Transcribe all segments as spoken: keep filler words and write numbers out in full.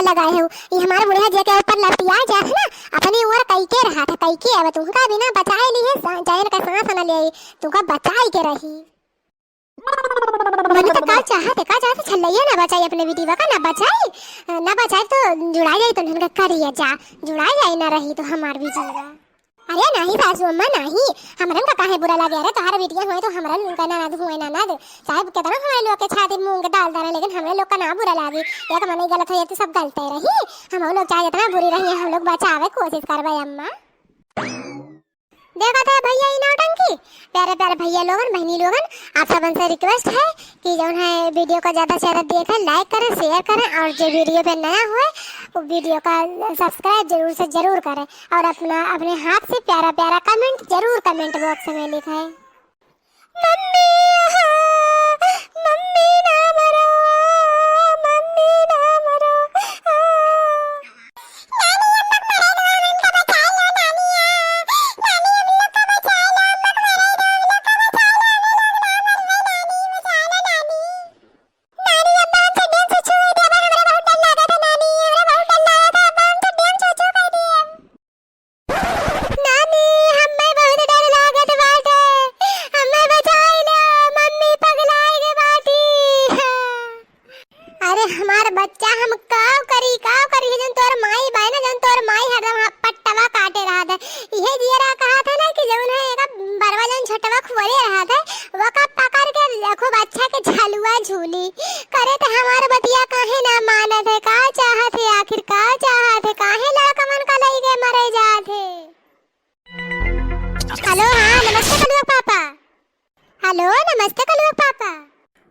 लगाए हो। ये हमारे बुढ़िया जी के ऊपर लतिया जात है ना, अपनी उम्र कई के रहा था, कई के। अब तुमका बिना बचाए लिए सा-, जाए इनका सांस न ले, तुमका बचाए के रही। मने तो का चाहत है, का चाहत है, छल्लैया ना बचाई अपने बिटिया का, ना बचाई, ना बचाई तो जुड़ाई जाई तो इनका करिया जा, जुड़ाई जाई ना रही तो हमार बिटिया। अरे नाही सासू अम्मा नाही, हमरन का काहे बुरा लागे? अरे तोहार बिटिया होए तो हमरन का ननद होए ननद, चाहे कितना हमारे लोग के छाती मूंग के दाल दाना, लेकिन हमरे लोग का ना बुरा लागे। एक मनई गलत हो जाए तो सब गलते रही, हम लोग चाहे जितना बुरी रही हम लोग बचावे कोशिश करबे अम्मा। देखत है भैया ई नौटंकी। प्यारे प्यारे भैया लोगन, बहनी लोगन, आप सबन से request है कि जौन है video को ज्यादा से ज्यादा देखें, like करें, share करें और जो video पे नया हुए वो video का subscribe जरूर से जरूर करें और अपना, अपने हाथ से प्यारा प्यारा comment जरूर comment box में लिखें। मम्मी, आहा, मम्मी ना मरो, मम्मी ना मरो, आ। नानी, हम लोग मरे ना, हमका बचा लो, नानी, आ। नानी, हम लोग का बचा लो, हम लोग मरे ना, हम लोग का बचा लो, हम लोग ना मरबे, नानी, बचा लो, नानी। नानी, अब्बा हमसे डेंग छू छू कर दिया, हमरे बहुत डर लागत है, नानी, हमरे बहुत डर लागत है, अब्बा हमसे डेंग छू छू कर दिया। नानी, हम्मे बहुत डर लागत बाटे, हम्मे बचाई लो, मम्मी पगलाए के बाटी। अरे हमार बच्चा, हम काव करी, काव करी, जौन तोर माई बाय ना, जौन तोर माई हरदम हा-, पट्टवा काटे रहत है। इहे जियरा कहत है ना कि जौन है एका बरवा जौन छोटवा खुअरे रहत है, वका पकड़ के खूब अच्छा के झलुआ झूली। करे त हमार बतिया काहे ना मानत है, का चाहत है आखिर, का चाहत है, काहे लड़कमन का लइके मरे जात है? हेलो, हाँ, नमस्ते कलुआ पापा। हेलो, नमस्ते कलुआ पापा।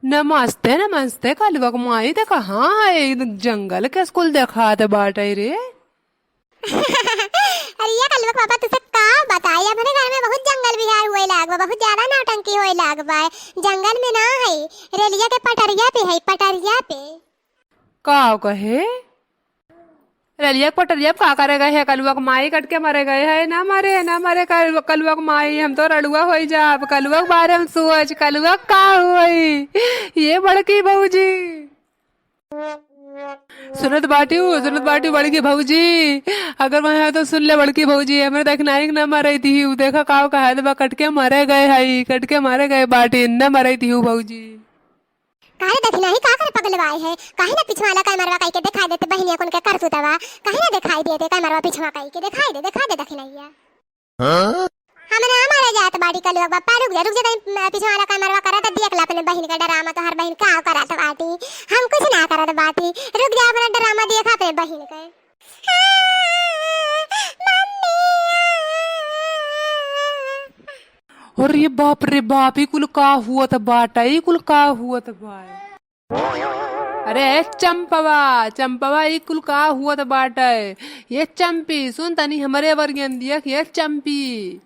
नमस्ते, नमस्ते कलुआ क माई, ते कहाँ है? ई जंगल के स्कूल देखात बाटे रे। अरे ये कलुआ पापा, तुसे का बताई, हमरे घर में बहुत जंगल बिहार हुए लाग बा, बहुत ज्यादा नौटंकी होए लाग बा। जंगल में ना है, रेलिया के पटरिया पे है, पटरिया पे। का कहे? रेलिया के पटरिया पे का करे गए है? कलुआ के माई कट के मरे गए है। ना मरे, ना मरे कल-, कलुआ के माई, हम तो रड़ुआ होई जाब। कलुआ के बारे में सोच, कलुआ का होई? ये बड़की भौजी। सुनत बाटिउ, सुनत बाटिउ बड़की भौजी, अगर वहाँ तो सुन ले बड़की भौजी, हमरे दखिनाही के ना मरई दिहू, देखा काव कहत बा, कट के मरे गए हई, कट के मरे गए बाटी, ना मरई दिहू भौजी। काहे दखिनाही का करे पगलवाए है, काहे ना पिछवाला कैमरवा कई के दिखाई देते बहिनिया कुन के करतूतवा, काहे ना दिखाई देते कैमरवा पिछवा कई के दिखाई दे, दिखाई दे दखिनैया। हाँ? हम ना मारे जात बाटी कलुआ बापा, रुक जा, रुक जा, तनी, अ, पीछे वाला कैमरवा करा त देख ला अपने बहिन का डरामा, तोहार बहिन का करत बाटी, हम कुछ ना करत बाटी, रुक जा, अपना डरामा देखा अपने बहिन के। मम्मी। अरे बाप रे बाप, ई कुल का हुअत बाटा, ई कुल का हुअत बा? अरे ए चंपवा, चंपवा, ई कुल का हुअत बाटे? ये चंपी, सुन तनी हमरे बरियन दिया कि ये चंपी।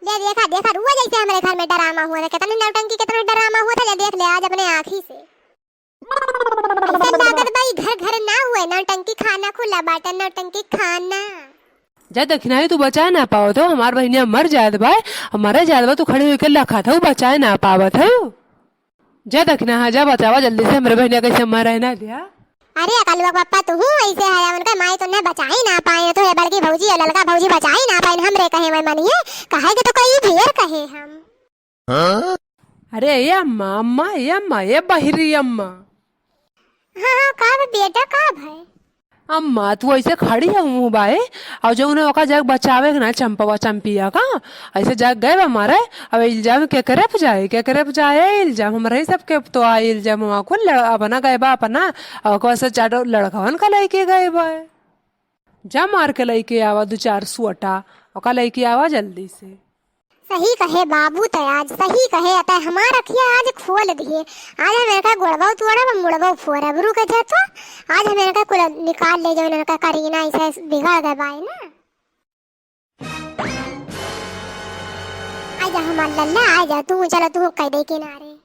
ले देखा, देखा, रुआ जैसे हमरे घर में डरामा हुआ था, कितना नौटंकी, कितना डरामा हुआ था, ले देख ले आज अपने आँखी से। ऐसा लागत बा ई घर, घर ना हुए, नौटंकी खाना खुला बाटे, नौटंकी खाना। जा दखिनाही तू बचाए ना पावत हो, हमार बहिनिया मर जात बा, मरे जात बा, तू खड़ी होके लखत हो, बचाए ना पावत हो। जा दखिना, हाँ, जा बचावा जल्दी से, हमरे बहिनिया कैसे मरे ना दिया। अरे कलुआ पप्पा, तू हूँ ऐसे है, उनका माई तुन्ने बचाई ना पाए, तो ये बड़की भौजी और ललका भौजी बचाई ना पाए, हमरे कहे में मनिए, कहे के तो कई ढेर कहे हम। हाँ? अरे ए अम्मा, अम्मा, ए अम्मा, ए बहिरी अम्मा। हाँ, हाँ, का बे बेटा, का भय? अम्मा, तू ऐसे खड़ी है मुँह बाए, और जौन ओका जाके बचावे के ना चंपवा चंपिया का, ऐसे जाके गए बा मारे, अब इल्जाम केकरे पे जाए, केकरे पे जाए, इल्जाम हमरे ही सबके तो आए, इल्जाम वहाँ को लड़-, अपना गए बा अपना, और ओकर से चार लड़कवन का लेके गए बा। जा मार के लेके आवा दो चार सुअटा, ओका लेके आवा जल्दी से। सही कहे बाबू, तै आज सही कहे, अतः हमार अखिया आज खोल दिए। आज हम इनका गोड़बौ तोड़ब, मुड़बौ फोड़ब। रुक जा तो, आज हम इनका कुल निकाल ले, जौन इनका करीना ऐसे बिगड़ गए बाए ना। आ जा हमार लल्ला, आ जा तू, चलो तू कह दे किनारे।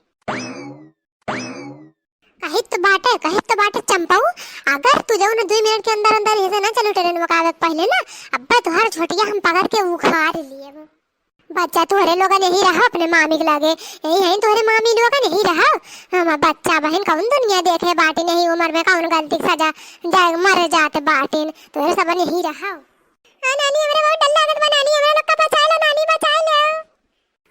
कहित तो बाटे, कहित तो बाटे चंपऊ, अगर तू जौन दुई मिनट के अंदर अंदर ऐसे ना चलू ट्रेन मुकावे के पहले ना, अब्बे तोहार झोटिया हम पकड़ के उखाड़ लिएब। बच्चा तोहरे लोगन यही रहो अपने मामी के लगे, यही है तोहरे मामी लोगन यही रहो। हमार बच्चा बहिन कौन दुनिया देखे बाटिन, यही उम्र में कौन गलती के सजा जाए मर जात बाटिन, तोहरे सबन यही रहो। हाँ नानी, हमरे बहुत डर लागत बा नानी, हमरे लोग का बचाए लो नानी, बचाए लो।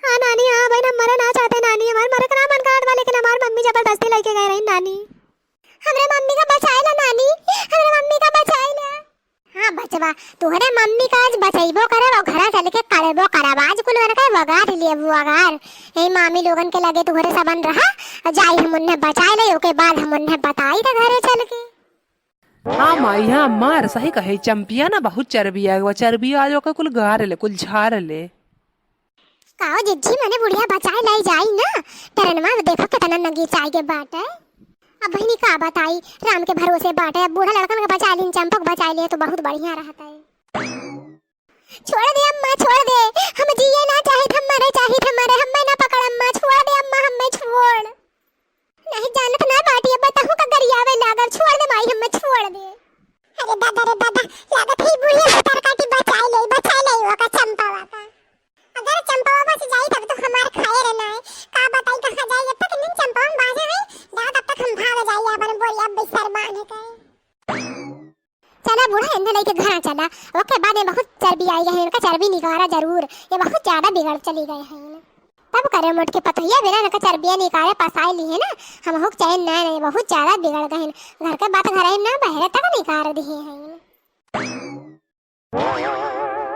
हाँ नानी, हाँ बहिन, हम मरे ना चाहते नानी, हमार मरे के ना मन करत बा, लेकिन हमार मम्मी जबरदस्ती लेके गए रही नानी। हमरे मम्मी का बचाए लो नानी, हमरे मम्मी का बचाए लो। हाँ बचवा, तोहरे मम्मी का आज बचैबो करब और घरा चल के करबो करब। आज कुल उनका वगार लेबू अगार। यही मामी लोगन के लगे तोहरे सबन रहा, और जाई हम उन्हें बचाए ले, ओके बाद हम उन्हें बताई त घरे चल के। हाँ माई, हाँ मार, सही कहे, चंपिया ना बहुत चर्बी आ गवा, चर्बी आ जो के कुल गार ले, कुल झार ले। काओ जिज्जी, मने बुढ़िया बचाए लाई जाई ना, टरनमा में देखो कितना नगीच आए के बाटे। अब बहिनी का बताई, राम के भरोसे बाटे, अब बूढ़ा लड़कन के बचा लीन, चंपक बचा लिए तो बहुत बढ़िया रहता है। छोड़ दे अम्मा, छोड़ दे, हम जिए ना चाहित, हम मरे चाहित, हम मरे, हम्मे ना पकड़ अम्मा, छोड़ दे अम्मा, हम्मे छोड़। नहीं जानत ना बाटी, अब बताहूँ का गरियावे लागल, छोड़ दे माई, हम्मे छोड़ दे। अरे दादा रे दादा, लागत है बुढ़िया भतार काटी बचाए ले, बचाए ले ओका चंपावा का। अगर चंपावा बच जाई तब तो हमार खैर ना है। का बताई कहाँ जाई, जब तक दिन चंपावा में बाजे है, जाओ तब तक हम भाग जाई अपन बोरी अब बिस्तर बांध के। चला बूढ़ा, इन्हें लेके घरा चला। ओके बाद में बहुत चर्बी आई है, इनका चर्बी निकारा जरूर, ये बहुत ज्यादा बिगड़ चली गए हैं। तब करे मोट के पतोहिया बिना इनका चर्बिया निकारे पसाई ली है ना, हम हुक चैन ना नहीं, बहुत ज्यादा बिगड़ गए हैं। घर के बात घर ही ना, बहरे तक निकार दिए हैं।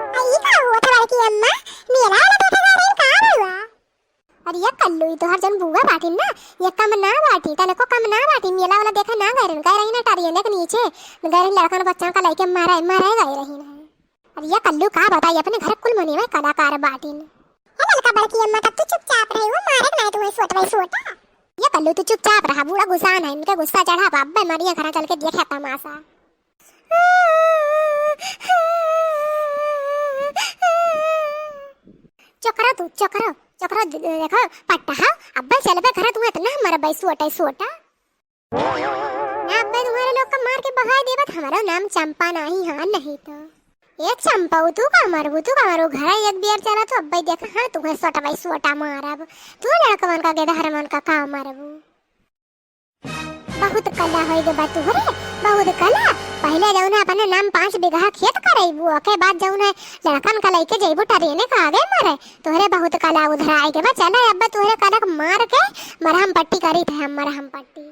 आ, ई का हुआ था बड़की अम्मा? मेला वाला देखे जा रही, का हुआ? अरे ये कल्लू, ई तोहर जौन बुआ बाटिन ना, ये कम ना बाटी, तनको कम ना बाटी। मेला वाला देखे ना गए रहन, गए रही ना टरियने के नीचे, गए रही लड़कन बच्चन का लइके मारे, मारे गए रही ना। अरे ये कल्लू का बताई, अपने घर कुल मने में कलाकार बाटिन। ए ललका बड़की अम्मा, तब तू चुपचाप रही, वो मारे के ना तुम्हें सोटवा सोटा। ये कल्लू तू चुपचाप रहा, बूढ़ा गुस्सा ना, इनके गुस्सा चढ़ा, बाप बे मरिया घर चल के देखे तमाशा। चोकरो तू, चोकरो, चोकरो, दे-, देखो, पट्टा हा, अब्बे चलबे घर तू इतना मरबे सोटे सोटा। ना अब्बे तुम्हारे लोग का मार के भगाई देबत, हमारो नाम चंपा नाही हा, नहीं तो। ए चंपा, तू का मरबू, तू का मरबू, घर एक बियर चला तो अब्बे देखा, हाँ, तुम्हें सोटबे सोटा मारब। तू लड़कवन का गेदहर मन का का मरबू। बहुत कला होई गे बा तुहरे, बहुत कला। पहिले जौन है अपने नाम पाँच बीघा खेत करैबू, ओके बाद जौन है लड़कन का लइके जइबू टरेने का आगे मरे। तुहरे बहुत कला उधर आए गे बा। चला अब तुहरे कला के मार के मरहम पट्टी करी थे हम, मरहम पट्टी।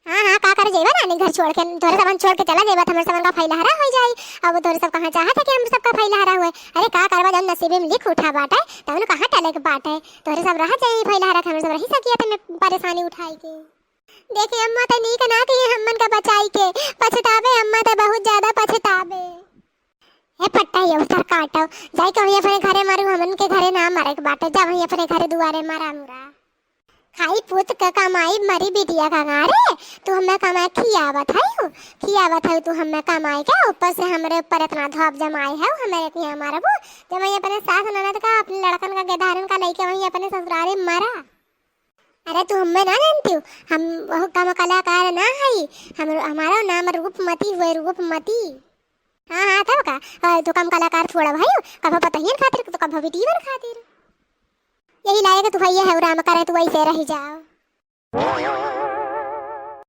हाँ, हाँ, का करे जइबा नानी घर छोड़ के, तोहरे सबन छोड़ के चला जइबा, त हमरे सबन का फैलहरा होइ जाई। अब तोहरे सब कहाँ चाहत है कि हम सबका फैलहरा हुए। अरे का करबा, जौन नसीबे में लिख उठा बाटे, तौन कहाँ टले के बाटे। तोहरे सब रह जाई फैलहरा के, हमरे सब रही सकिया त में परेशानी उठाई के। देखे अम्मा त नीक ना कही हमन का बचाई के, पछतावे अम्मा त बहुत ज्यादा पछतावे। हे पट्टा, ये उधर काटो, जाई के वहीं अपने घरे मरू, हमन के घरे ना मरे के बाटे, जा वहीं अपने घरे दुआरे मरा मुरा। खाई पूत के कमाई मरी बिटिया का गारे, तू हमें कमाई खियावत है, खियावत है तू हमें कमाई के, ऊपर से हमरे ऊपर इतना धोप जमाई है, हमें इतनी मारबू, जब वहीं अपने सास ननद का, अपने लड़कन का, गेदारन का लइके वहीं अपने ससुरारे मरा। अरे तू हमें ना जानती हो, हम बहुत कम कलाकार ना हई, हम, हमारो नाम रूपमती हुए, रूपमती। हाँ, हाँ, तब का? अ, तू कम कलाकार थोड़ा भाई, कभो पतोहियन खातिर, तो कभो बिटियन खातिर। यही लायक तू भैया है, राम करे तू ऐसे रही जाओ।